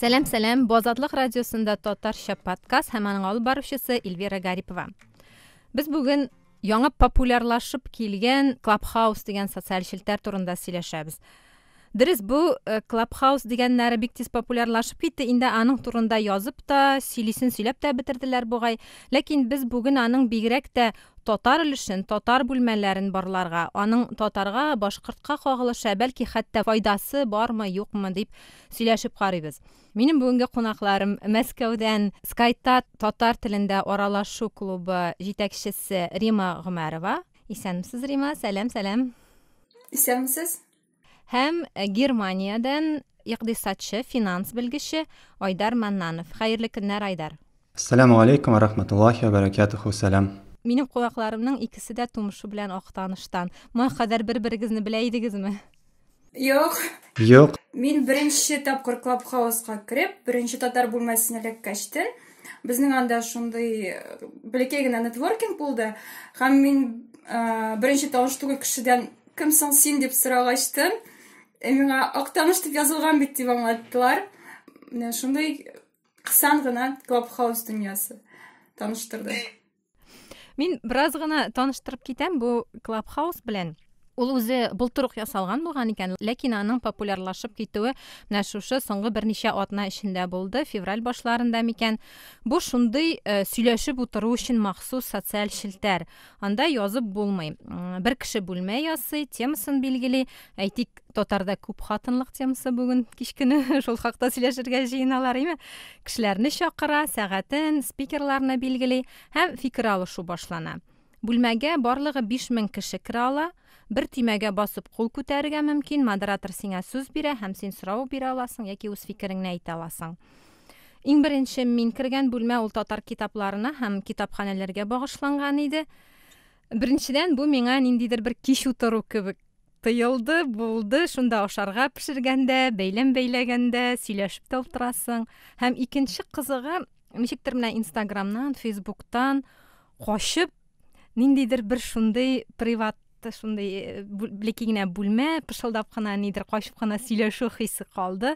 Сәлам, сәлам. Бу Азатлык радиосында татарча подкаст һәм аның алып баручысы Эльвира Гарипова. Без бүген яңа популярлашып килгән Clubhouse дигән социаль челтәр турында сөйләшәбез. Дөрес, бу Clubhouse дигәннәре бик тиз популярлашып китте. Инде аның турында язып та, сөйлисен сөйләп тә бетерделәр бугай. Ләкин без бүген аның бигрәк тә татар өлешен, татар бүлмәләрен барларга, аның татарга, башкортка кагылышы, бәлки хәтта файдасы бармы, юкмы дип сөйләшеп карыйбыз. Минем бүгенге кунакларым Мәскәүдән Скайта татар телендә аралашу клубы җитәкчесе Рима Гомәрова. Исәнмесез, Рима, сәлам, сәлам. Исәнмесез. Һәм Германиядән икътисадчы, финанс белгече Айдар Маннанов. Хәерле көннәр, Айдар. Ассаламу алейкум ва рахматуллахи ва баракатуху, сәлам. Минем кунакларымның икесе дә тумышы белән Актаныштан. Моңа кадәр бер-берегезне белә идегезме? Юк. Юк. Мин беренче тапкыр Клабхауска кереп, беренче татар бүлмәсенә эләккәчтен, безнең анда шундый бәләкәй генә нетворкинг булды, һәм мин беренче таныш түгел кешедән кем соң син дип сорагачтын, миңа Актаныш дип язылган бит дип аңлаттылар. Менә шундый кысан гына Клабхаус дөньясы таныштырды. Мин бераз гына таныштырып китәм бу Клабхаус белән. Ул үзе былтыр ук ясалган булган икән, ләкин аның популярлашып китүе менә шушы соңгы берничә атна эчендә булды, февраль башларында микән. Бу шундый сөйләшеп утыру өчен махсус социаль челтәр. Анда язып булмый. Бер кеше бүлмә ясый, темасын билгели. Әйтик, татарда күп хатынлык темасы бүген кич көне шул хакта сөйләшергә җыеналар, име? Кешеләрне чакыра, сәгатен, спикерларны билгели һәм фикер алышу башлана. Бүлмәгә барлыгы 5000 кеше керә ала. Бер төймәгә басып кул күтәрергә мөмкин, модератор сиңа сүз бирә һәм син сорау бирә аласың яки үз фикереңне әйтә аласың. Иң беренче мин кергән бүлмә ул татар китапларына һәм китапханәләргә багышланган иде. Беренчедән, бу миңа ниндидер бер кич утыру кебек тоелды, булды. Шунда ашарга пешергәндә, бәйләм бәйләгәндә сөйләшеп тә утырасың. Һәм икенче кызыгы, ничектер менә Инстаграмнан, Фейсбуктан качып, ниндидер бер шундый приват шундый бәләкәй генә бүлмә, пышылдап кына нидер качып кына сөйләшү хисе калды.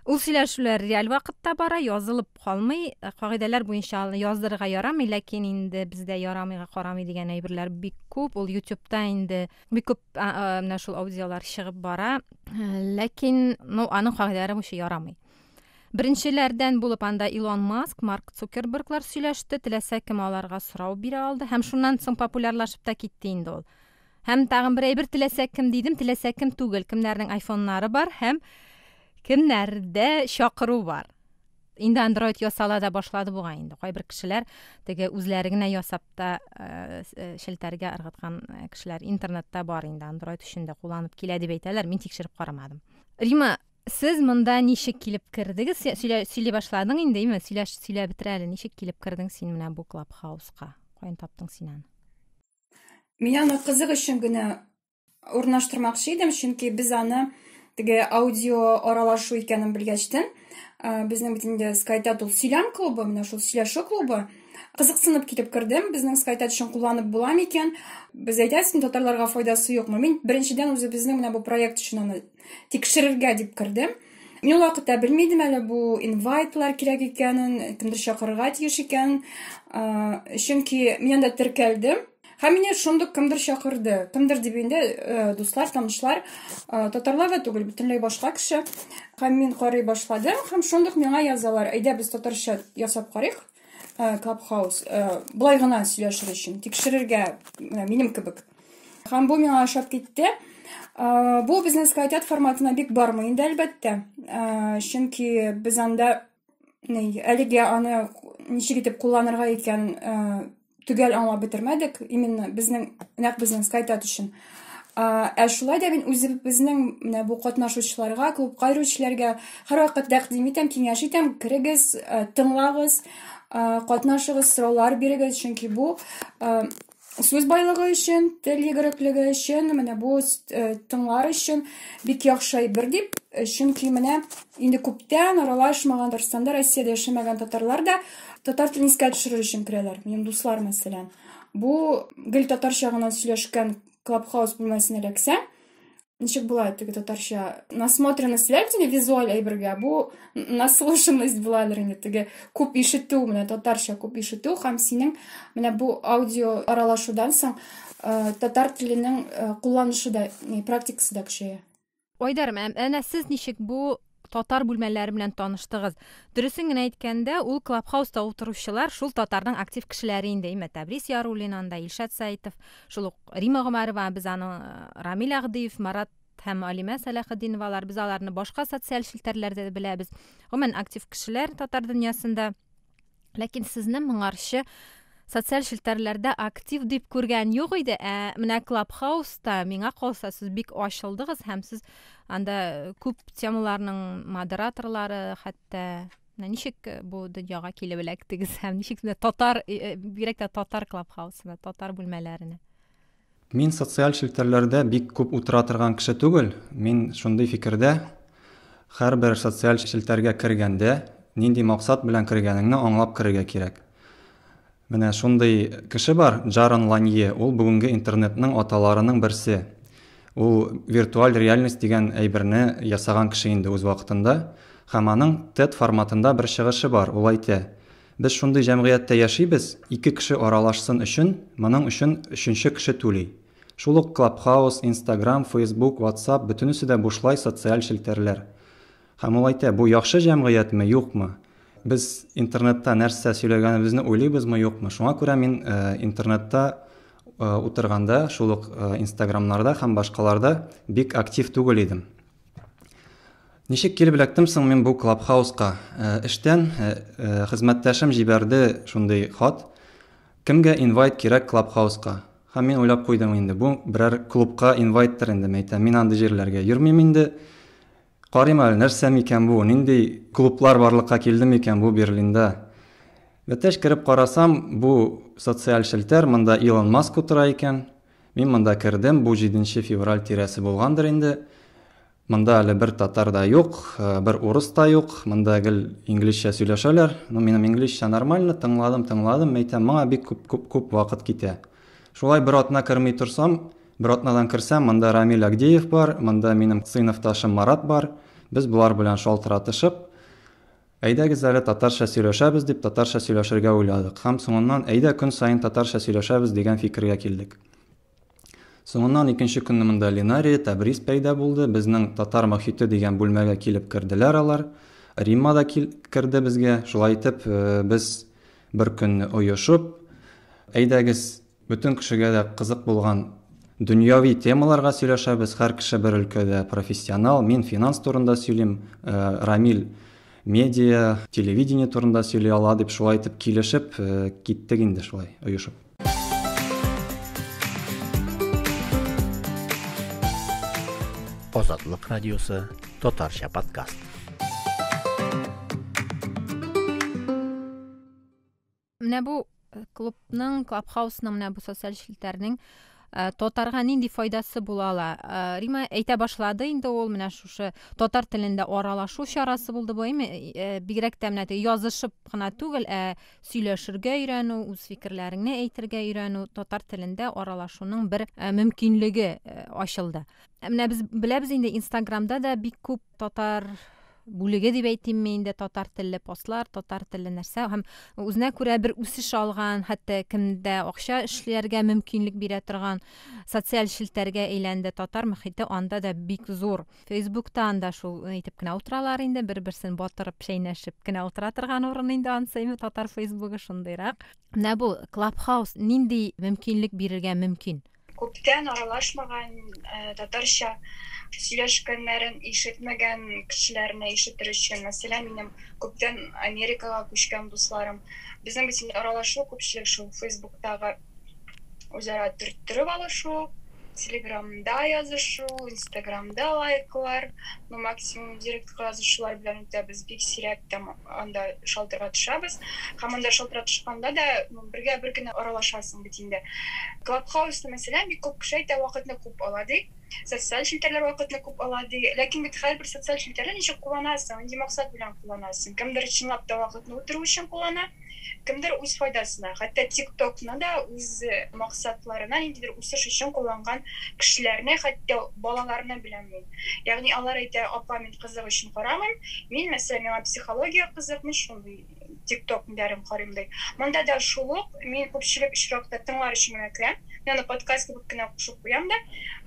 Ул сөйләшүләр реаль вакытта бара, язылып калмый. Кагыйдәләр буенча аны яздырырга ярамый, ләкин инде бездә ярамыйга карамый дигән әйберләр бик күп. Ул YouTube'та инде бик күп менә шул аудиолар чыгып бара. Ләкин, ну, аның кагыйдәләре буенча ярамый. Беренчеләрдән булып анда Илон Маск, Марк Цукерберглар сөйләште, теләсә кем аларга сорау бирә алды һәм шуннан соң популярлашып та китте инде ул. Һәм тагын бер әйбер, теләсә кем дидем, теләсә кем түгел, кемнәрнең айфоннары бар һәм кемнәрдә чакыру бар. Инде Android ясала да башлады бугай инде. Кайбер кешеләр теге үзләре генә ясап та челтәргә ыргыткан кешеләр интернетта бар инде, Android өчен дә кулланып килә дип әйтәләр, мин тикшереп карамадым. Рима, сез монда ничек килеп кердегез? Сөйли башладың инде, име? Сөйләш, сөйләп бетер әле, ничек килеп кердең син менә бу Клабхауска? Каян таптың син аны? Мин аны кызык өчен генә урнаштырмакчы идем, чөнки без аны теге аудио аралашу икәнен белгәчтен, безнең бит инде Skytat ул сөйләм клубы, менә шул сөйләшү клубы. Кызыксынып килеп кердем, безнең Skytat өчен кулланып була микән? Без әйтәбез, татарларга файдасы юкмы? Мин беренчедән үзебезнең менә бу проект өчен аны тикшерергә дип кердем. Мин ул вакытта белми идем әле бу инвайтлар кирәк икәнен, кемдер чакырырга тиеш икәнен. Чөнки мин анда теркәлдем. Һәм мине шундук кемдер чакырды. Кемдер дип инде дуслар, танышлар, татарлар да түгел, бөтенләй башка кеше. Һәм мин карый башладым, һәм шундук миңа язалар: "Әйдә, без татарча ясап карыйк." Клабхаус, болай гына сөйләшер өчен, тикшерергә минем кебек. Һәм бу миңа ошап китте. Бу безнең Skytat форматына бик бармый инде, әлбәттә. Чөнки без анда әлегә аны ничек итеп кулланырга икән төгәл аңлап бетермәдек, именно безнең, нәкъ безнең Skytat өчен. Ә шулай да мин үзебезнең менә бу катнашучыларга, клубка йөрүчеләргә һәрвакыт тәкъдим итәм, киңәш итәм, керегез, тыңлагыз, катнашыгыз, сораулар бирегез, чөнки бу сүз байлыгы өчен, тел йөгереклеге өчен, менә бу тыңлар өчен бик яхшы әйбер дип, чөнки менә инде күптән аралашмаган Татарстанда, Россиядә яшәмәгән татарлар да татар телен искә төшерер өчен керәләр. Минем дуслар, мәсәлән. Бу гел татарча гына сөйләшкән Клабхаус бүлмәсенә эләксә, Ничек була теге татарча? Насмотренность диләр бит инде визуаль әйбергә. Бу наслушанность буладыр инде теге күп ишетү, менә татарча күп ишетү һәм синең менә бу аудио аралашудан соң татар теленең кулланышы да, практикасы да көчәя. Айдар, әнә сез ничек бу татар бүлмәләре белән таныштыгыз? Дөресен генә әйткәндә, ул Клабхауста утыручылар шул татарның актив кешеләре инде. Әйме, Тәбрис Яруллин анда, Илшат Сәитов, шул ук Рима Гомәрова, без аны Рамил Әгъдиев, Марат һәм Алимә Сәләхетдиновалар, без аларны башка социаль челтәрләрдә дә беләбез. Гомумән, актив кешеләр татар дөньясында. Ләкин сезне моңарчы социаль челтәрләрдә актив дип күргән юк иде. Ә менә Клабхауста, миңа калса, сез бик ачылдыгыз һәм сез анда күп темаларның модераторлары, хәтта менә ничек бу дөньяга килеп эләктегез һәм ничек менә татар, бигрәк тә татар Клабхаусына, татар бүлмәләренә? Мин социаль челтәрләрдә бик күп утыра торган кеше түгел. Мин шундый фикердә, һәрбер социаль челтәргә кергәндә, нинди максат белән кергәнеңне аңлап керергә кирәк. Менә шундый кеше бар, Джарон Ланье, ул бүгенге интернетның аталарының берсе. Ул виртуаль реальность дигән әйберне ясаган кеше инде үз вакытында. Һәм аның TED форматында бер чыгышы бар, ул әйтә: Без шундый җәмгыятьтә яшибез, ике кеше аралашсын өчен, моның өчен өченче кеше түли. Шул ук Клабхаус, Инстаграм, Фейсбук, Ватсап, бөтенесе дә бушлай социаль челтәрләр. Һәм ул әйтә, бу яхшы җәмгыятьме, юкмы? Без интернетта нәрсә сөйләгәнебезне уйлыйбызмы, юкмы? Шуңа күрә мин интернетта утырганда, шул ук Инстаграмнарда һәм башкаларда бик актив түгел идем. Ничек килеп эләктем соң мин бу Клабхауска? Эштән хезмәттәшем җибәрде шундый хат. Кемгә инвайт кирәк Клабхауска? Һәм мин уйлап куйдым инде, бу берәр клубка инвайттыр инде, мәйтәм, мин андый җирләргә йөрмим инде. Карыйм әле, нәрсә микән бу, нинди клублар барлыкка килде микән бу Берлинда? Бетәч кереп карасам, бу социаль челтәр, монда Илон Маск утыра икән. Мин монда кердем, бу 7 февраль тирәсе булгандыр инде. Монда әле бер татар да юк, бер урыс та юк. Монда гел инглизчә сөйләшәләр. Ну, минем инглизчә нормально, тыңладым, тыңладым, әйтәм, моңа бик күп, күп, күп вакыт китә. Шулай бер атна керми торсам, бер атнадан керсәм, монда Рамиль Агдеев бар, монда минем сыйныфташым Марат бар. Без болар белән шалтыратышып, әйдәгез әле татарча сөйләшәбез дип, татарча сөйләшергә уйладык. Һәм соңыннан, әйдә көн саен татарча сөйләшәбез дигән фикергә килдек. Соңыннан икенче көнне монда Ленария, Тәбрис пәйда булды. Безнең татар мохите дигән бүлмәгә килеп керделәр алар. Римма да кил керде безгә. Шулай итеп, без бер көнне оешып, әйдәгез, бөтен кешегә дә кызык булган дөньяви темаларга сөйләшәбез. Һәр кеше бер өлкәдә профессионал. Мин финанс турында сөйлим, Рамил медиа, телевидение турында сөйли ала дип шулай итеп килешеп киттек инде шулай оешып. Азатлык радиосы татарча подкаст. Менә бу клубның, клабхаусның, менә бу социаль челтәрнең татарга нинди файдасы була ала? Рима әйтә башлады инде ул, менә шушы татар телендә аралашу чарасы булды бу, әйме? Бигрәк тә менә теге язышып кына түгел, ә сөйләшергә өйрәнү, үз фикерләреңне әйтергә өйрәнү, татар телендә аралашуның бер мөмкинлеге ачылды. Менә без беләбез инде, Инстаграмда да бик күп татар бүлеге дип әйтимме инде, татар телле постлар, татар телле нәрсә һәм үзенә күрә бер үсеш алган, хәтта кемдә акча эшләргә мөмкинлек бирә торган социаль челтәргә әйләнде. Татар мөхите анда да бик зур. Фейсбукта анда шул әйтеп кенә утыралар инде, бер-берсен батырып, чәйнәшеп кенә утыра торган урын инде ансы, татар Фейсбугы шундыйрак. Менә бу Клабхаус нинди мөмкинлек бирергә мөмкин? Күптән аралашмаган, татарча сөйләшкәннәрен ишетмәгән кешеләрне ишетер өчен, мәсәлән, минем күптән Америкага күчкән дусларым. Безнең бит инде аралашу күпчелек шул Фейсбуктагы үзара төрттереп алышу, Телеграмда язышу, Инстаграмда лайклар, ну, максимум директка язышулар белән үтә, без бик сирәк там анда шалтыратышабыз. Һәм анда шалтыратышканда да, ну, бергә бер генә аралашасың бит инде. Клабхауста, мәсәлән, бик күп кеше әйтә, вакытны күп ала ди. Социаль челтәрләр вакытны күп ала ди. Ләкин бит һәрбер социаль челтәрне ничек кулланасың, нинди максат белән кулланасың. Кемдер чынлап та вакытны үтерү өчен куллана. Кемдер үз файдасына, хәтта ТикТокны да үз максатларына, ниндидер үсеш өчен кулланган кешеләрне, хәтта балаларны беләм мин. Ягъни алар әйтә, апа, мин кызык өчен карамыйм, мин, мәсәлән, миңа психология кызык, мин шундый ТикТок ниләрен карыйм ди. Монда да шул ук, мин күпчелек очракта тыңлар өчен генә керәм. Мин аны подкаст кебек кенә кушып куям да,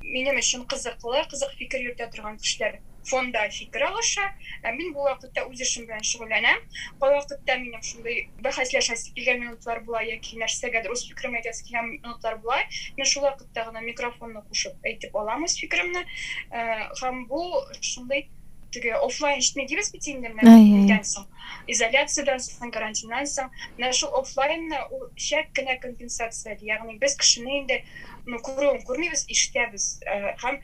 минем өчен кызыклы, кызык фикер йөртә торган кешеләр фонда фикер алыша, ә мин бу вакытта үз эшем белән шөгыльләнәм. Кайвакытта минем шундый бәхәсләшәсе килгән минутлар була яки нәрсәгәдер үз фикеремне әйтәсе килгән минутлар була. Мин шул вакытта гына микрофонны кушып әйтеп алам үз фикеремне. Һәм бу шундый теге офлайн ишетми дибез бит инде менә нидән соң, изоляциядән соң, карантиннан соң. Менә шул офлайнны ул чак кенә компенсацияли. Ягъни без кешене инде, ну, күрүен күрмибез, ишетәбез. Һәм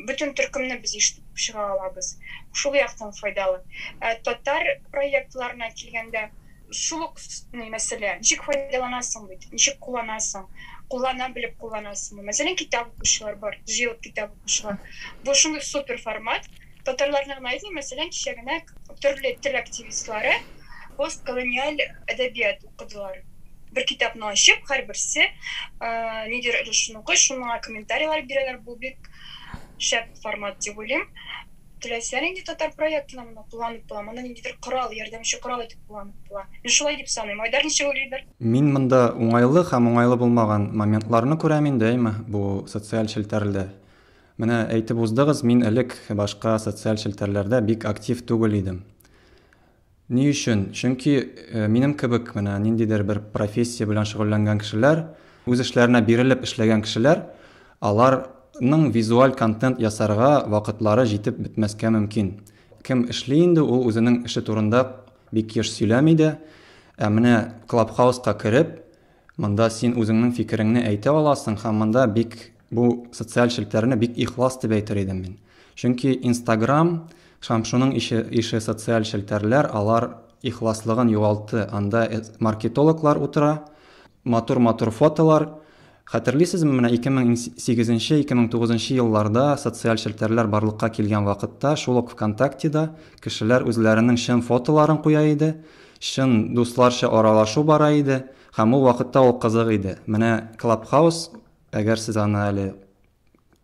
бөтен төркемне без ишетеп чыга алабыз. Шул яктан файдалы. Татар проектларына килгәндә, шул ук мәсьәлә, ничек файдаланасың бит, ничек кулланасың, куллана белеп кулланасыңмы? Мәсәлән, китап укучылар бар, җыелып китап укучылар. Бу шундый супер формат. Татарларны гына әйтмим, мәсәлән, кичә генә төрле тел активистлары постколониаль әдәбият укыдылар. Бер китапны ачып, һәрберсе нидер өлешен укый, шуңа комментарийлар бирәләр. Бу бик шәп формат дип уйлыйм. Теләсә нинди татар проектына моны кулланып була, моны ниндидер корал, ярдәмче корал итеп кулланып була. Мин шулай дип саныйм. Айдар ничек уйлыйдыр? Мин монда уңайлы һәм уңайлы булмаган моментларны күрәм инде, әйме, бу социаль челтәрдә. Менә әйтеп уздыгыз, мин элек башка социаль челтәрләрдә бик актив түгел идем. Ни өчен? Чөнки минем кебек менә ниндидер бер профессия белән шөгыльләнгән кешеләр, үз эшләренә бирелеп эшләгән кешеләр, аларның визуаль контент ясарга вакытлары җитеп бетмәскә мөмкин. Кем эшли инде, ул үзенең эше турында бик еш сөйләми дә. Ә менә Клабхауска кереп, монда син үзеңнең фикереңне әйтә аласың һәм монда бик бу социаль челтәрне бик ихлас дип әйтер идем мин. Чөнки Инстаграм һәм шуның ише социаль челтәрләр, алар ихласлыгын югалтты. Анда маркетологлар утыра, матур-матур фотолар. Хәтерлисезме, менә 2008-2009 елларда социаль челтәрләр барлыкка килгән вакытта, шул ук ВКонтактеда кешеләр үзләренең чын фотоларын куя иде, чын дусларча аралашу бара иде, һәм ул вакытта ул кызык иде. Менә Клабхаус, әгәр сез аны әле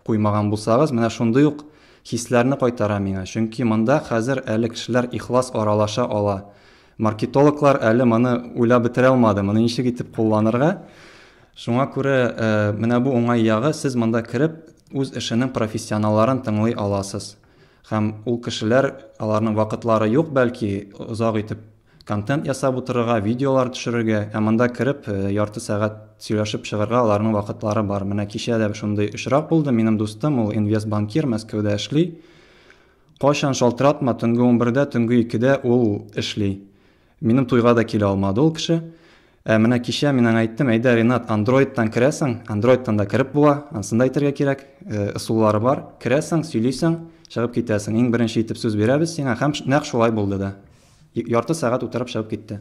куймаган булсагыз, менә шундый ук хисләрне кайтара миңа. Чөнки монда хәзер әле кешеләр ихлас аралаша ала. Маркетологлар әле моны уйлап бетерә алмады, моны ничек итеп кулланырга. Шуңа күрә менә бу уңай ягы, сез монда кереп үз эшенең профессионалларын тыңлый аласыз. Һәм ул кешеләр, аларның вакытлары юк, бәлки озак итеп контент ясап утырырга, видеолар төшерергә, ә монда кереп ярты сәгать сөйләшеп чыгарга аларның вакытлары бар. Менә кичә дә шундый очрак булды. Минем дустым, ул инвестбанкир, Мәскәүдә эшли. Кайчан шалтыратма, төнге 11-дә, төнге 2-дә ул эшли. Минем туйга да килә алмады ул кеше. Ә менә кичә мин аңа әйттем, әйдә, Ренат, Android-тан керәсең, Android-тан да кереп була, анысын да әйтергә кирәк, ысуллары бар. Керәсең, сөйлисең, чыгып китәсең. Иң беренче итеп сүз бирәбез сиңа, һәм нәкъ шулай булды да. Ярты сәгать утырып чыгып китте.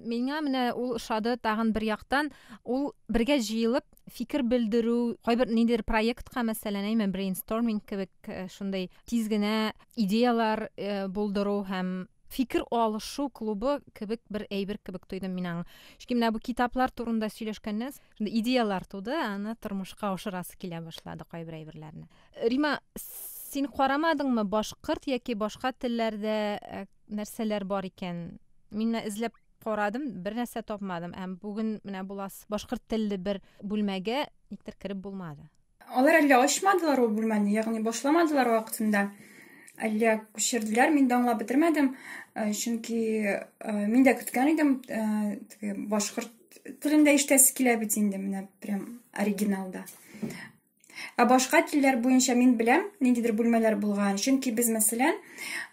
Миңа менә ул ошады тагын бер яктан, ул бергә җыелып фикер белдерү, кайбер ниндидер проектка, мәсәлән, әйме, брейнсторминг кебек шундый тиз генә идеялар булдыру һәм фикер алышу клубы кебек бер әйбер кебек тойдым мин аңа. Чөнки менә бу китаплар турында сөйләшкәннән шундый идеялар туды, аны тормышка ашырасы килә башлады кайбер әйберләрне. Рима, син карамадыңмы башкорт яки башка телләрдә нәрсәләр бар икән? Мин менә эзләп карадым, бер нәрсә тапмадым. Һәм бүген менә буласы башкорт телле бер бүлмәгә никтер кереп булмады. Алар әллә ачмадылар ул бүлмәне, ягъни башламадылар вакытында. Әллә күчерделәр, мин дә аңлап бетермәдем, чөнки мин дә көткән идем, теге башкорт телендә ишетәсе килә бит инде, менә прям оригиналда. Ә башка телләр буенча мин беләм, ниндидер бүлмәләр булган. Чөнки без, мәсәлән,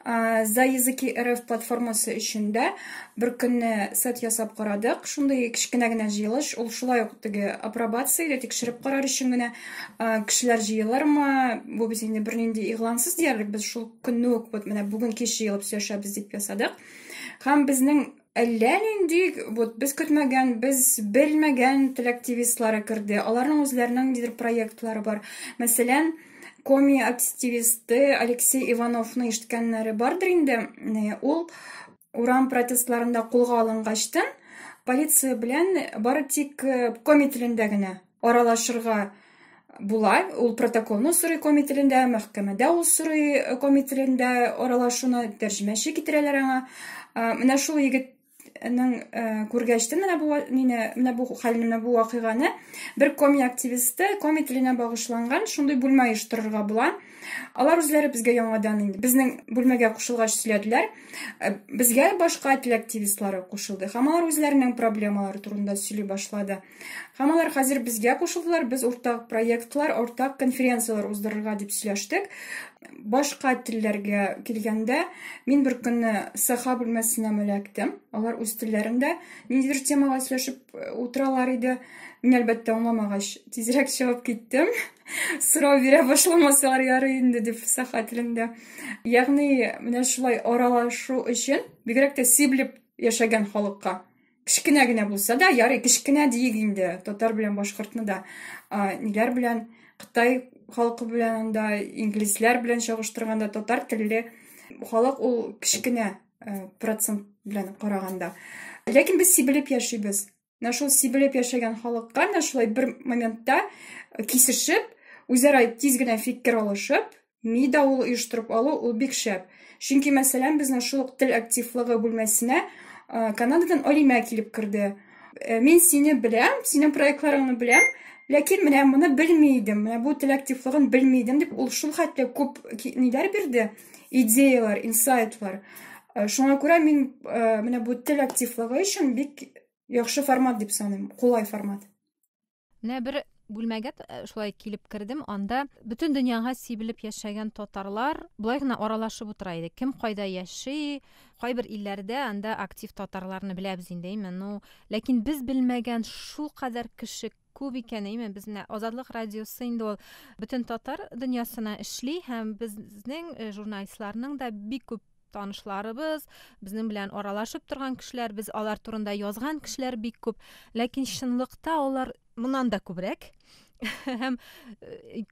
За языки РФ платформасы эчендә бер көнне сет ясап карадык. Шундый кечкенә генә җыелыш, ул шулай ук теге апробация или тикшереп карар өчен генә кешеләр җыелырмы? Бу без инде бернинди игълансыз диярлек, без шул көнне үк вот менә бүген кич җыелып сөйләшәбез дип ясадык. Һәм безнең әллә нинди, вот без көтмәгән, без белмәгән тел активистлары керде. Аларның үзләренең ниндидер проектлары бар. Мәсәлән, коми активисты Алексей Ивановны ишеткәннәре бардыр инде. Ул урам протестларында кулга алынгачтын, Полиция белән бары тик коми телендә генә аралашырга була. Ул протоколны сорый коми телендә, мәхкәмәдә ул сорый коми телендә аралашуны, тәрҗемәче китерәләр аңа. Менә шул егетнең күргәчтен менә бу мине, менә бу хәлне, менә бу вакыйганы бер коми активисты коми теленә багышланган шундый бүлмә оештырырга була. Алар үзләре безгә яңадан инде безнең бүлмәгә кушылгач сөйләделәр. Безгә башка тел активистлары кушылды. Һәм алар үзләренең проблемалары турында сөйли башлады. Һәм алар хәзер безгә кушылдылар. Без уртак проектлар, уртак конференцияләр уздырырга дип сөйләштек. Башка телләргә килгәндә, мин бер көнне Саха бүлмәсенә эләктем. Алар үз телләрендә ниндидер темага сөйләшеп утыралар иде. Мин, әлбәттә, аңламагач, тизрәк чыгып киттем. Сорау бирә башламасалар ярый инде дип саха телендә. Ягъни менә шулай аралашу өчен, бигрәк тә сибелеп яшәгән халыкка, кечкенә генә булса да, ярый, кечкенә диик инде, татар белән башкортны да, ниләр белән, Кытай халкы белән анда, инглизләр белән чагыштырганда татар телле халык ул кечкенә процент белән караганда. Ләкин без сибелеп яшибез. Менә шул сибелеп яшәгән халыкка менә шулай бер моментта кисешеп, үзара тиз генә фикер алышып, ми давыл оештырып алу ул бик шәп. Чөнки, мәсәлән, безнең шул ук тел активлыгы бүлмәсенә Канададан Алимә килеп керде. Мин сине беләм, синең проектларыңны беләм, ләкин менә моны белми идем, менә бу тел активлыгын белми идем дип, ул шул хәтле күп ниләр бирде, идеялар, инсайтлар. Шуңа күрә мин менә бу тел активлыгы өчен бик яхшы формат дип саныйм, кулай формат. Менә бер бүлмәгә шулай килеп кердем, анда бөтен дөньяга сибелеп яшәгән татарлар болай гына аралашып утыра иде. Кем кайда яши, кайбер илләрдә анда актив татарларны беләбез инде, әйме? Ну, ләкин без белмәгән шул кадәр кеше күп икән, әйме? Без менә Азатлык радиосы инде ул бөтен татар дөньясына эшли һәм безнең журналистларның да бик күп танышларыбыз, безнең белән аралашып торган кешеләр, без алар турында язган кешеләр бик күп. Ләкин чынлыкта алар моннан да күбрәк. Һәм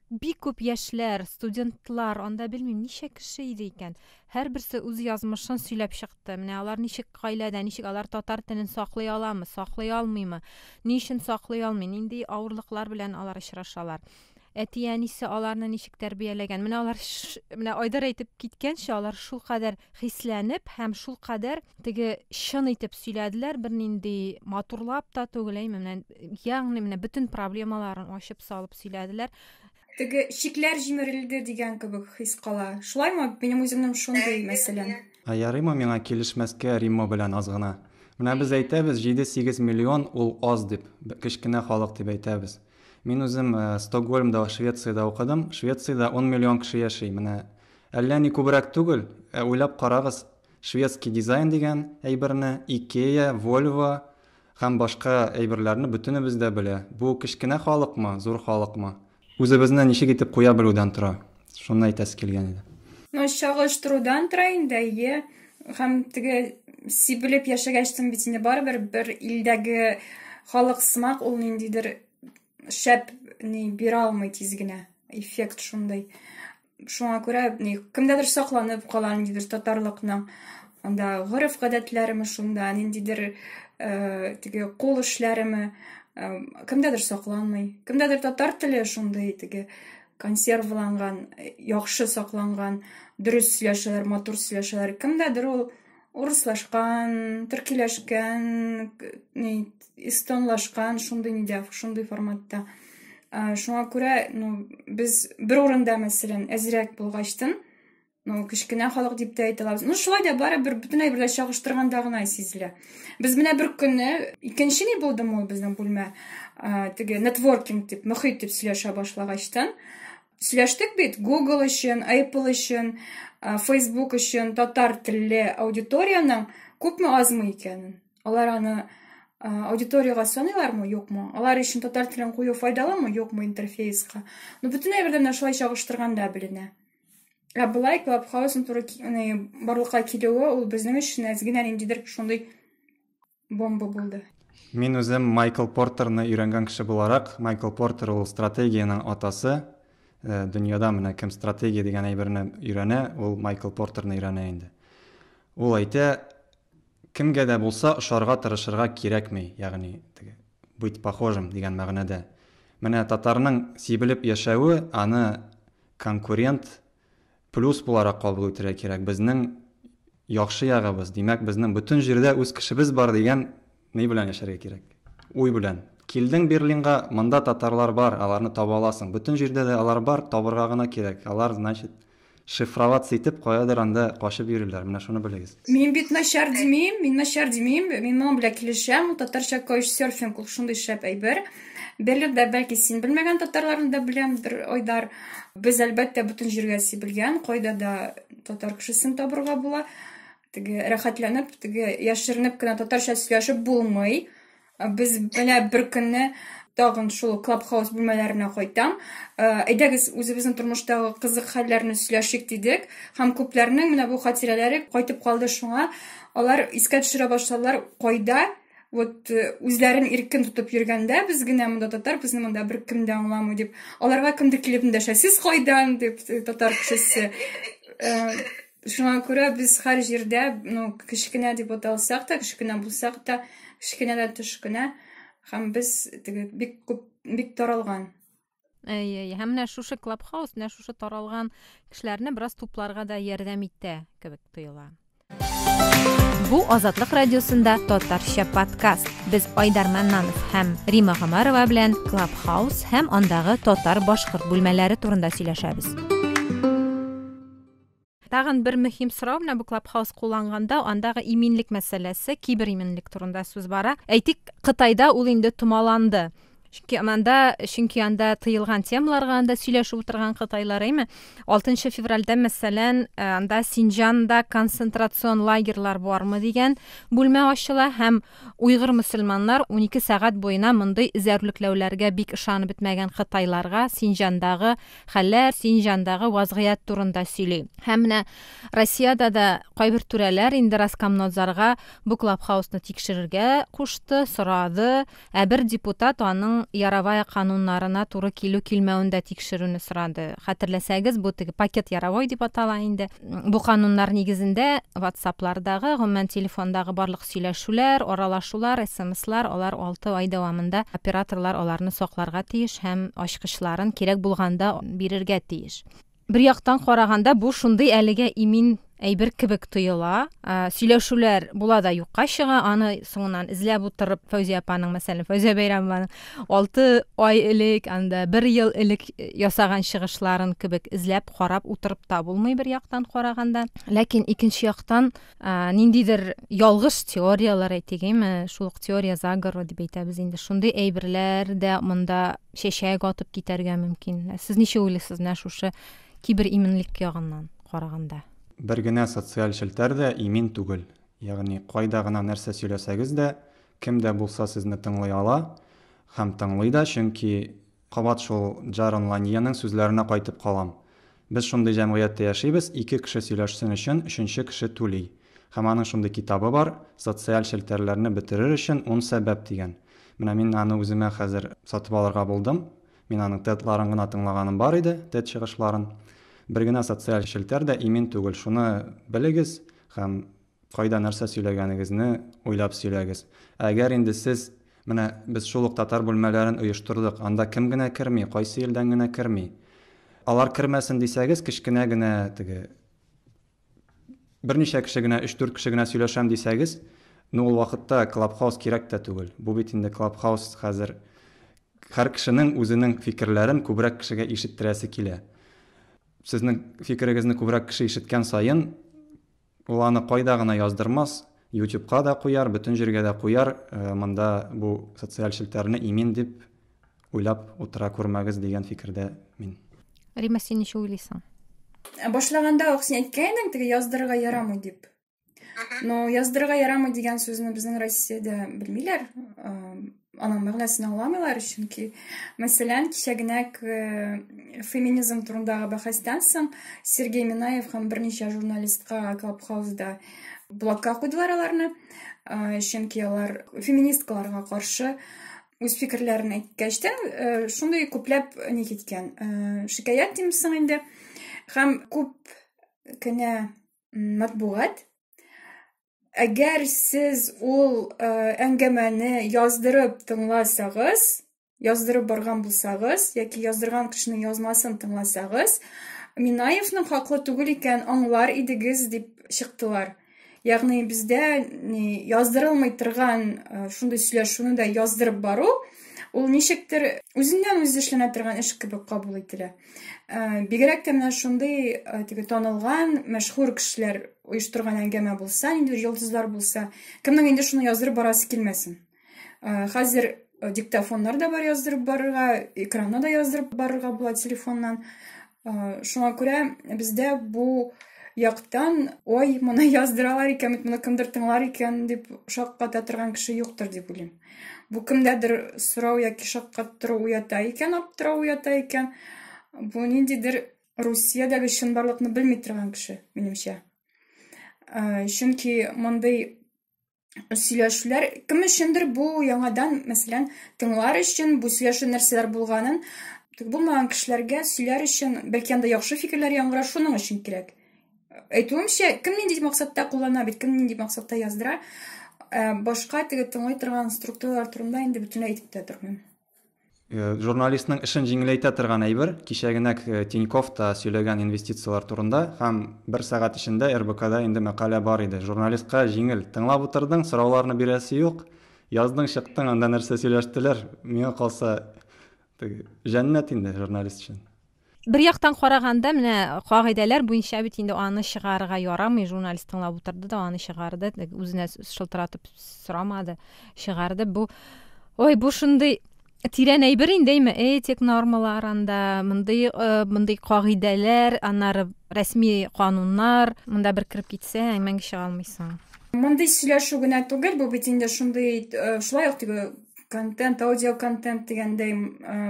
бик күп яшьләр, студентлар, анда белмим ничә кеше иде икән. Һәрберсе үз язмышын сөйләп чыкты. Менә алар ничек гаиләдә, ничек алар татар телен саклый аламы, саклый алмыймы? Ни өчен саклый алмый? Нинди авырлыклар белән алар очрашалар? Әти-әнисе аларны ничек тәрбияләгән. Менә алар, менә Айдар әйтеп киткәнчә, алар шулкадәр хисләнеп һәм шулкадәр теге чын итеп сөйләделәр, бернинди матурлап та түгел, әйме, менә, ягъни менә бөтен проблемаларын ачып салып сөйләделәр. Теге чикләр җимерелде дигән кебек хис кала. Шулаймы? Минем үземнең шундый, мәсәлән. Ә ярыймы миңа килешмәскә Римма белән аз гына? Менә без әйтәбез, 7-8 миллион ул аз дип, кечкенә халык дип әйтәбез. Мин үзем Стокгольмда, Швециядә укыдым. Швециядә 10 миллион кеше яши. Менә әллә ни күбрәк түгел, ә уйлап карагыз, шведский дизайн дигән әйберне, Икея, Вольво һәм башка әйберләрне бөтенебез дә белә. Бу кечкенә халыкмы, зур халыкмы? Үзебезне ничек итеп куя белүдән тора. Шуны әйтәсе килгән иде. Ну, чагыштырудан тора инде, әйе. Һәм теге сибелеп яшәгәчтен бит инде барыбер бер илдәге халык сымак ул ниндидер шәп ни бирә алмый тиз генә. Эффект шундый. Шуңа күрә ни кемдәдер сакланып кала ниндидер татарлыкның анда гореф-гадәтләреме шунда, ниндидер теге кул эшләреме, кемдәдер сакланмый. Кемдәдер татар теле шундый теге консервланган, яхшы сакланган, дөрес сөйләшәләр, матур сөйләшәләр. Кемдәдер ул урыслашкан, төркиләшкән, ни, эстонлашкан, шундый нидә, шундый форматта. Шуңа күрә, ну, без бер урында, мәсәлән, әзрәк булгачтын, ну, кечкенә халык дип тә әйтә алабыз. Ну, шулай да барыбер бөтен әйберләр чагыштырганда гына сизелә. Без менә бер көнне, икенче ни булдымы ул безнең бүлмә, теге нетворкинг дип, мөхит дип сөйләшә башлагачтан, сөйләштек бит Google өчен, Apple өчен, Facebook өчен татар телле аудиториянең күпме азмы икәнен. Алар аны аудиториягә саныйлармы, юкмы? Алар өчен татар телен кую файдалымы, юкмы интерфейска? Ну, бөтен әйбердән менә шулай чагыштырганда беленә. Ә болай Clubhouse-ның туры барлыкка килүе ул безнең өчен әз генә ниндидер шундый бомба булды. Мин үзем Майкл Портерны өйрәнгән кеше буларак, Майкл Портер ул стратегиянең атасы. Дөньяда менә кем стратегия дигән әйберне өйрәнә, ул Майкл Портерны өйрәнә инде. Ул әйтә, Кемгә дә булса ошарга тырышырга кирәкми, ягъни теге быть похожим дигән мәгънәдә. Менә татарның сибелеп яшәве аны конкурент плюс буларак кабул итәргә кирәк. Безнең яхшы ягыбыз, димәк, безнең бөтен җирдә үз кешебез бар дигән ни белән яшәргә кирәк. Уй белән. Килдең Берлинга, монда татарлар бар, аларны таба аласың. Бөтен җирдә дә алар бар, табырга гына кирәк. Алар, значит, шифроваться итеп, каядыр анда качып йөриләр. Менә шуны белегез. Мин бит начар димим, мин начар димим, мин моның белән килешәм. Ул татарча каучсерфинг ул шундый шәп әйбер. Берлинда бәлки син белмәгән татарларны да беләмдер, Айдар. Без әлбәттә бөтен җиргә сибелгән, кайда да татар кешесен табырга була. Теге рәхәтләнеп, теге яшеренеп кенә татарча сөйләшеп булмый. Без менә бер көнне тагын шул Клабхаус бүлмәләренә кайтам. Әйдәгез, үзебезнең тормыштагы кызык хәлләрне сөйләшик дидек. Һәм күпләрнең менә бу хатирәләре кайтып калды шуңа. Алар искә төшерә башладылар, кайда вот үзләрен иркен тотып йөргәндә, без генә монда татар, безне монда беркем дә аңламый дип. Аларга кемдер килеп эндәшә, сез кайдан дип, татар кешесе. Шуңа күрә без һәр җирдә, ну, кечкенә дип аталсак та, кечкенә булсак та, кечкенә дә төшкенә, һәм без теге бик күп, бик таралган. Әйе, әйе. Һәм менә шушы Клабхаус, менә шушы таралган кешеләрне бераз тупларга да ярдәм итә кебек тоела. Бу Азатлык радиосында татарча подкаст. Без Айдар Маннанов һәм Рима Гомәрова белән Клабхаус һәм андагы татар-башкорт бүлмәләре турында сөйләшәбез. Тагын бер мөһим сорау, менә бу Клабхаус кулланганда андагы иминлек мәсьәләсе, кибер иминлек турында сүз бара. Әйтик, Кытайда ул инде томаланды. Чөнки анда, чөнки анда тыелган темаларга анда сөйләшеп утырган кытайлар, әйме? 6 февральдә, мәсәлән, анда Синҗанда концентрацион лагерьлар бармы дигән бүлмә ачыла һәм уйгыр мөселманнар 12 сәгать буена мондый эзәрлекләүләргә бик ышанып бетмәгән кытайларга Синҗандагы хәлләр, Синҗандагы вазгыять турында сөйли. Һәм менә Россиядә дә кайбер түрәләр инде Роскомнадзорга бу Клабхаусны тикшерергә кушты, сорады. Ә бер депутат аның Яровая кануннарына туры килү-килмәвен дә тикшерүне сорады. Хәтерләсәгез, бу теге пакет Яровой дип атала инде. Бу кануннар нигезендә WhatsApp-лардагы, гомумән телефондагы барлык сөйләшүләр, аралашулар, СМСлар, алар 6 ай дәвамында операторлар аларны сакларга тиеш һәм ачкычларын кирәк булганда бирергә тиеш. Бер яктан караганда, бу шундый әлегә имин әйбер кебек тоела. Сөйләшүләр була да юкка чыга, аны соңыннан эзләп утырып, Фәүзия апаның, мәсәлән, Фәүзия Бәйрәмованың 6 ай элек, анда бер ел элек ясаган чыгышларын кебек эзләп, карап утырып та булмый бер яктан караганда. Ләкин икенче яктан ниндидер ялгыш теорияләр әйтик, әйме, шул ук теория заговора дип әйтәбез инде. Шундый әйберләр дә монда чәчәк атып китәргә мөмкин. Сез ничек уйлыйсыз менә шушы кибер иминлек ягыннан караганда? Бер генә социаль челтәр дә имин түгел. Ягъни кайда гына нәрсә сөйләсәгез дә, кем дә булса сезне тыңлый ала һәм тыңлый да, чөнки кабат шул Джарон Ланьеның сүзләренә кайтып калам. Без шундый җәмгыятьтә яшибез, ике кеше сөйләшсен өчен өченче кеше түли. Һәм аның шундый китабы бар, Социаль челтәрләрне бетерер өчен ун сәбәп дигән. Менә мин аны үземә хәзер сатып алырга булдым. Мин аның TED-ларын гына тыңлаганым бар иде, TED чыгышларын. Бер генә социаль челтәр дә имин түгел, шуны белегез һәм кайда нәрсә сөйләгәнегезне уйлап сөйләгез. Ә әгәр инде сез, менә без шул ук татар бүлмәләрен оештырдык, анда кем генә керми, кайсы илдән генә керми. Алар кермәсен дисәгез, кечкенә генә теге берничә кеше генә, өч-дүрт кеше генә сөйләшәм дисәгез, ну ул вакытта Клабхаус кирәк тә түгел. Бу бит инде Клабхаус хәзер һәр кешенең үзенең фикерләрен күбрәк кешегә ишеттерәсе килә. Сезнең фикерегезне күбрәк кеше ишеткән саен, ул аны кайда гына яздырмас, YouTubeка да куяр, бөтен җиргә дә куяр, монда бу социаль челтәрне имин дип уйлап утыра күрмәгез дигән фикердә мин. Рима, син ничек уйлыйсың? Башлаганда ук син әйткән идең, теге яздырырга ярамый дип. Но яздырырга ярамый дигән сүзне безнең Россиядә белмиләр, аның мәгънәсен аңламыйлар, чөнки, мәсәлән, кичә генә феминизм турындагы бәхәстән соң Сергей Минаев һәм берничә журналистка Клабхаусда блокка куйдылар аларны, чөнки алар феминисткаларга каршы үз фикерләрен әйткәчтән, шундый күпләп ни киткән, шикаять димсең инде, һәм күп кенә матбугат Әгәр сез ул әңгәмәне яздырып тыңласагыз, яздырып барган булсагыз яки яздырган кешенең язмасын тыңласагыз, Минаевның хаклы түгел икән аңлар идегез дип чыктылар. Ягъни бездә ни яздырылмый торган шундый сөйләшүне дә яздырып бару, ул ничектер үзеннән үзе эшләнә торган эш кебек кабул ителә. Бигрәк тә менә шундый теге танылган, мәшһүр кешеләр оештырган әңгәмә булса, ниндидер йолдызлар булса, кемнең инде шуны яздырып барасы килмәсен. Хәзер диктофоннар да бар яздырып барырга, экранны да яздырып барырга була телефоннан. Шуңа күрә бездә бу яктан, ой, моны яздыралар икән, моны кемдер тыңлар икән дип шакката торган кеше юктыр дип уйлыйм. Бу кемдәдер сорау яки шаккаттыру уята икән, аптырау уята икән, бу ниндидер Русиядәге чынбарлыкны белми торган кеше, минемчә. Чөнки мондый сөйләшүләр кем өчендер бу яңадан, мәсәлән, тыңлар өчен, бу сөйләшү нәрсәләр булганын булмаган кешеләргә сөйләр өчен, бәлки анда яхшы фикерләр яңгырар, шуның өчен кирәк. Әйтүемчә, кем нинди максатта куллана бит, кем нинди максатта яздыра, башка теге тыңлый торган структуралар турында инде бөтенләй әйтеп тә тормыйм. Журналистның эшен җиңеләйтә торган әйбер. Кичә генә Тинькофф та сөйләгән инвестицияләр турында һәм бер сәгать эчендә РБКда инде мәкалә бар иде. Журналистка җиңел. Тыңлап утырдың, сорауларны бирәсе юк. Яздың, чыктың, анда нәрсә сөйләштеләр. Миңа калса, теге җәннәт инде журналист өчен. Бер яктан караганда, менә кагыйдәләр буенча бит инде аны чыгарырга ярамый. Журналист тыңлап утырды да аны чыгарды, үзенә шылтыратып сорамады, чыгарды. Бу, ой, бу шундый тирән әйбер инде, әйме? Этик нормалар анда, мондый мондый кагыйдәләр, аннары рәсми кануннар. Монда бер кереп китсәң, мәңге чыга алмыйсың. Мондый сөйләшү генә түгел, бу бит инде шундый шулай ук теге контент, аудио контент дигәндәй,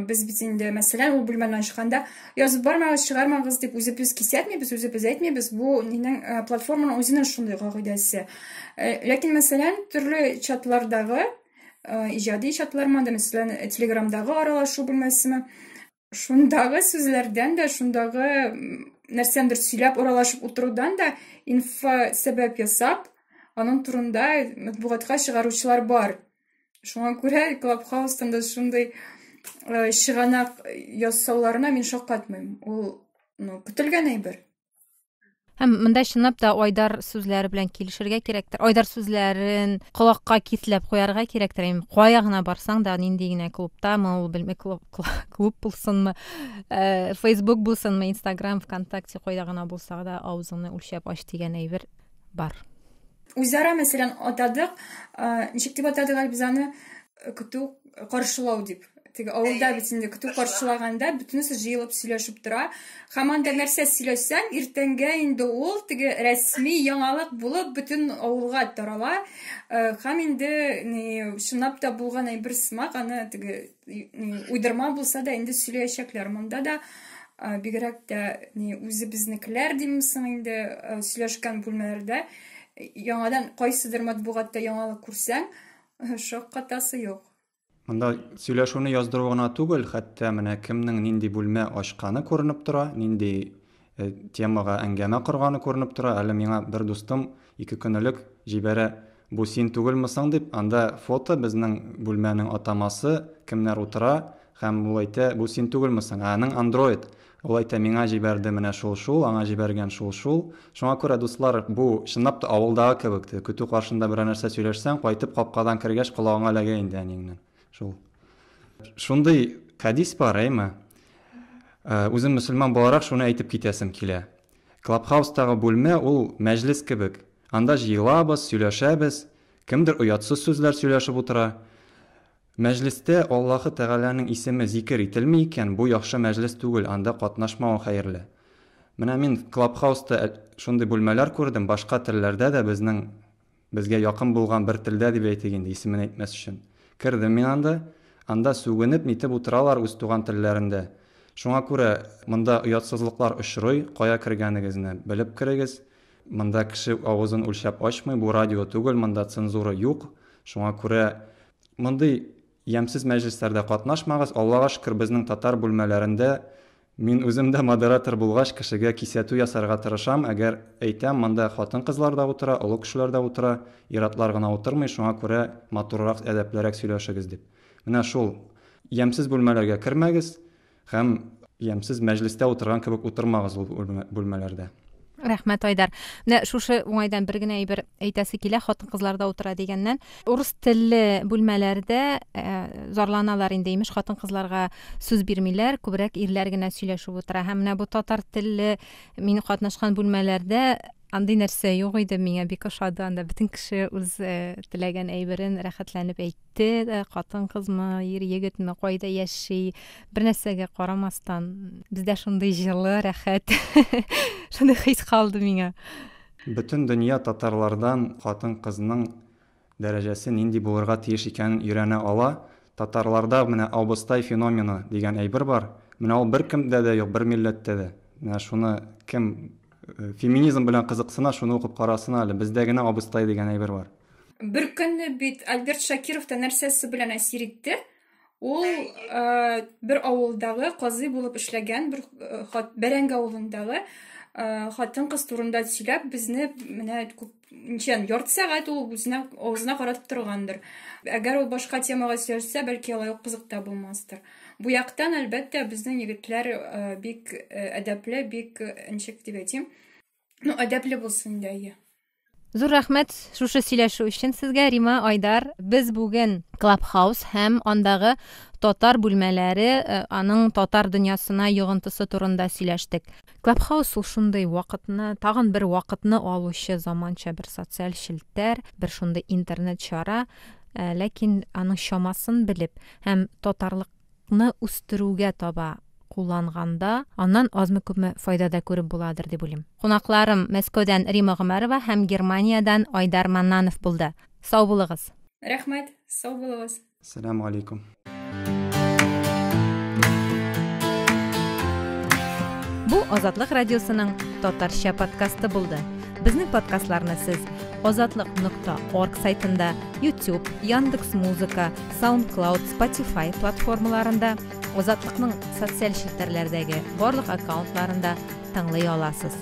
без бит инде, мәсәлән, ул бүлмәне ачканда язып бармагыз, чыгармагыз дип үзебез кисәтмибез, үзебез әйтмибез. Бу нинең платформаның үзенең шундый кагыйдәсе. Ләкин, мәсәлән, төрле чатлардагы иҗади чатлармы, да, мәсәлән, Телеграмдагы аралашу бүлмәсеме, шундагы сүзләрдән дә, шундагы нәрсәндер сөйләп аралашып утырудан да инфо сәбәп ясап, аның турында матбугатка чыгаручылар бар. Шуңа күрә Клабхаустан да шундый чыганак ясауларына мин шаккатмыйм. Ул, ну, көтелгән әйбер. Һәм монда чынлап та Айдар сүзләре белән килешергә кирәктер. Айдар сүзләрен колакка кисләп куярга кирәктер. Инде кая гына барсаң да, нинди генә клубтамы, ул белми, клуб, клуб булсынмы, Facebook булсынмы, Instagram, ВКонтакте, кайда гына булса да, авызыңны үлчәп ач дигән әйбер бар. Үзара, мәсәлән, атадык, ничек дип атадык әле без аны, көтү каршылау дип. Теге авылда бит инде көтү каршылаганда бөтенесе җыелып сөйләшеп тора. Һәм анда нәрсә сөйләсәң, иртәнгә инде ул теге рәсми яңалык булып бөтен авылга тарала. Һәм инде ни, чынлап та булган әйбер сымак, аны теге уйдырма булса да инде сөйләячәкләр. Монда да бигрәк тә ни үзебезнекеләр димме соң инде, сөйләшкән бүлмәләрдә яңадан кайсыдыр матбугатта яңалык күрсәң, шаккатасы юк. Монда сөйләшүне яздыру гына түгел, хәтта менә кемнең нинди бүлмә ачканы күренеп тора, нинди темага әңгәмә корганы күренеп тора. Әле миңа бер дустым 2 көн элек җибәрә, бу син түгелме соң дип, анда фото, безнең бүлмәнең атамасы, кемнәр утыра, һәм ул әйтә, бу син түгелме соң? Ә аның Android. Ул әйтә, миңа җибәрде менә шул-шул, аңа җибәргән шул-шул. Шуңа күрә, дуслар, бу чынлап та авылдагы кебек, теге көтү каршында берәр нәрсә сөйләшсәң, кайтып капкадан кергәч колагыңа эләгә инде әниеңнән. Шул. Шундый хәдис бар, әйме? Үзем мөселман буларак шуны әйтеп китәсем килә. Клабхаустагы бүлмә ул мәҗлес кебек. Анда җыелабыз, сөйләшәбез, кемдер оятсыз сүзләр сөйләшеп утыра. Мәҗлестә Аллаһы Тәгаләнең исеме зикер ителми икән, бу яхшы мәҗлес түгел, анда катнашмавың хәерле. Менә мин Клабхауста шундый бүлмәләр күрдем, башка телләрдә дә безнең безгә якын булган бер телдә дип әйтик инде, исемен әйтмәс өчен. Кердем мин анда, анда сүгенеп нитеп утыралар үз туган телләрендә. Шуңа күрә монда оятсызлыклар очрый, кая кергәнегезне белеп керегез. Монда кеше авызын үлчәп ачмый, бу радио түгел, монда цензура юк. Шуңа күрә мондый ямьсез мәҗлесләрдә катнашмагыз. Аллага шөкер, безнең татар бүлмәләрендә Мин үзем дә модератор булгач, кешегә кисәтү ясарга тырышам, әгәр әйтәм, монда хатын-кызлар да утыра, олы кешеләр дә утыра, ир-атлар гына утырмый, шуңа күрә матуррак, әдәплерәк сөйләшегез дип. Менә шул. Ямьсез бүлмәләргә кермәгез һәм ямьсез мәҗлестә утырган кебек утырмагыз ул бүлмәләрдә. Рәхмәт, Айдар. Менә шушы уңайдан бер генә әйбер әйтәсе килә, хатын-кызлар да утыра дигәннән. Урыс телле бүлмәләрдә зарланалар инде, имеш, хатын-кызларга сүз бирмиләр, күбрәк ирләр генә сөйләшеп утыра. Һәм менә бу татар телле мин катнашкан бүлмәләрдә андый нәрсә юк иде, миңа бик ошады. Анда бөтен кеше үз теләгән әйберен рәхәтләнеп әйтте. Әйтте, хатын-кызмы, ир-егетме, кайда яши, бер нәрсәгә карамастан, бездә шундый җылы, рәхәт, шундый хис калды миңа. Бөтен дөнья татарлардан хатын-кызның дәрәҗәсе нинди булырга тиеш икәнен өйрәнә ала. Татарларда менә абыстай феномены дигән әйбер бар. Менә ул беркемдә дә юк, бер милләттә дә. Менә шуны кем феминизм белән кызыксына, шуны укып карасын әле. Бездә генә абыстай дигән әйбер бар. Бер көнне бит Альберт Шакиров та нәрсәсе белән әсир итте? Ул бер авылдагы казый булып эшләгән бер Бәрәңге авылындагы хатын-кыз турында сөйләп, безне менә күп ничә ярты сәгать ул үзенә авызына каратып торгандыр. Әгәр ул башка темага сөйләшсә, бәлки алай ук кызык та булмастыр. Бу яктан, әлбәттә, безнең егетләр бик әдәпле, бик ничек дип әйтим, ну, әдәпле булсын инде, әйе. Зур рәхмәт шушы сөйләшү өчен сезгә, Рима, Айдар. Без бүген Clubhouse һәм андагы татар бүлмәләре, аның татар дөньясына йогынтысы турында сөйләштек. Clubhouse ул шундый вакытны, тагын бер вакытны алучы заманча бер социаль челтәр, бер шундый интернет чара, ләкин аның чамасын белеп һәм татарлык ны үстерүгә таба кулланганда, аннан азмы-күпме файда да күреп буладыр дип уйлыйм. Кунакларым Мәскәүдән Рима Гомәрова һәм Германиядән Айдар Маннанов булды. Сау булыгыз! Рәхмәт, сау булыгыз! Сәлам алейкум. Бу Азатлык радиосының татарча подкасты булды. Безнең подкастларны сез азатлык.орг сайтында, YouTube, Яндекс Музыка, SoundCloud, Spotify платформаларында, Азатлыкның социаль челтәрләрдәге барлык аккаунтларында тыңлый аласыз.